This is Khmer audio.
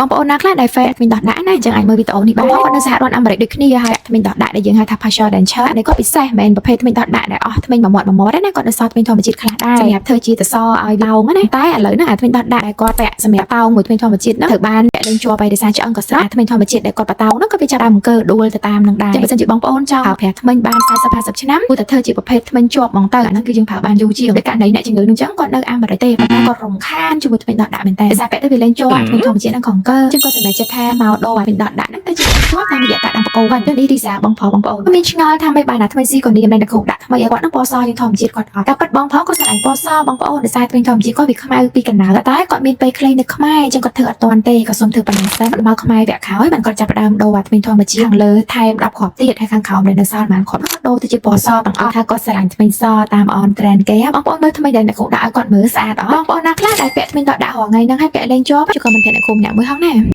បងប្អូនណាខ្លះដែល fan ធ្មេញដោះដាក់ណាអញ្ចឹងអាចមើលវីដេអូនេះបានគាត់នៅសហរដ្ឋអាមេរិកដូចគ្នាហើយធ្មេញដោះដាក់ដែលយើងហៅថា partial denture នេះក៏ពិសេសមិនមែនប្រភេទធ្មេញដោះដាក់ដែលអស់ធ្មេញមួយមាត់មួយមាត់ទេណាគាត់នៅសល់ធ្មេញធម្មជាតិខ្លះដែរសម្រាប់ធ្វើជាសសរឲ្យឡោងណាតែឥឡូវហ្នឹងអាធ្មេញដោះដាក់ដែលគាត់ពាក់សម្រាប់តោងមួយធ្មេញធម្មជាតិហ្នឹងត្រូវបានពាក់លេងជាប់ហើយដោយសារឆ្អឹងក៏ស្រស់អាធ្មេញធម្មជាតិដែលគាត់បតោងហ្នឹងក៏វាចាប់ដើមអង្គើដួលទៅតាមនឹងដែរចឹងបើសិនជាបងប្អូនចង់ប្រើប្រាស់ធ្មេញបាន40 50ឆ្នាំគួរតែធ្វើជាប្រភេទធ្មេញជាប់ហ្មងទៅអាហ្នឹងគឺយើងប្រើបានយូរជាងដូចករណីអ្នកជំងឺហ្នឹងចឹងគាត់នៅអាមេរិកទេប៉ុន្តែគាត់រំខានជាមួយធ្មេញដោះដាក់មែនតើដោយសារពាក់ទៅវាលេងជាប់អាធ្មេញធម្មជាតិហ្នឹងក៏អង្គើចឹងគាត់សម្រេចចិត្តថាមកដូរអាធ្មេញដោះដាក់ហ្នឹងទៅជាជាប់តាមរយៈការដាំបកគោវិញទៅនេះរីសាបងប្អូនបងប្អូនមានឆ្ងល់ថាមិនបានអាធ្មេញស៊ីកូនីមិនដែលគ្រូដាក់ថ្មីឲ្យគាត់ហ្នឹងពណ៌សជាងធម្មជាតិគាត់អត់តែពិតបងផងគាត់ស្រឡាញ់ពណ៌សបងប្អូនដោយសារធ្មេញធម្មជាតិគាត់វាខ្មៅពីកណ្ដាលតែគាត់មានពេលខ្លីនៅខ្មែរចឹងគាត់ធ្វើអត់ទាន់ទេក៏សូមធ្វើប៉ុណ្ណឹងសិនមកខ្មែរវគ្គក្រោយបានគាត់ចាប់ផ្ដើមដូរអាធ្មេញធម្មជាតិខាងលើថែម10គ្រាប់ទៀតហើយខាងក្រោមដែលនៅសល់ប៉ុន្មានគ្រាប់គាត់ដូរទៅជាពណ៌សទាំងអស់ថាគាត់ស្រឡាញ់ធ្មេញសតាម on trend គេបងប្អូនមើលធ្មេញដែលអ្នកគ្រូដាក់ឲ្យគាត់មើលស្អាតអត់បងប្អូនណាខ្លះដែលពាក់ធ្មេញដកដាក់រាល់ថ្ងៃហ្នឹងហើយពាក់លេងជាប់ជួយ comment ប្រាប់អ្នកគ្រូម្នាក់មួយហងណា។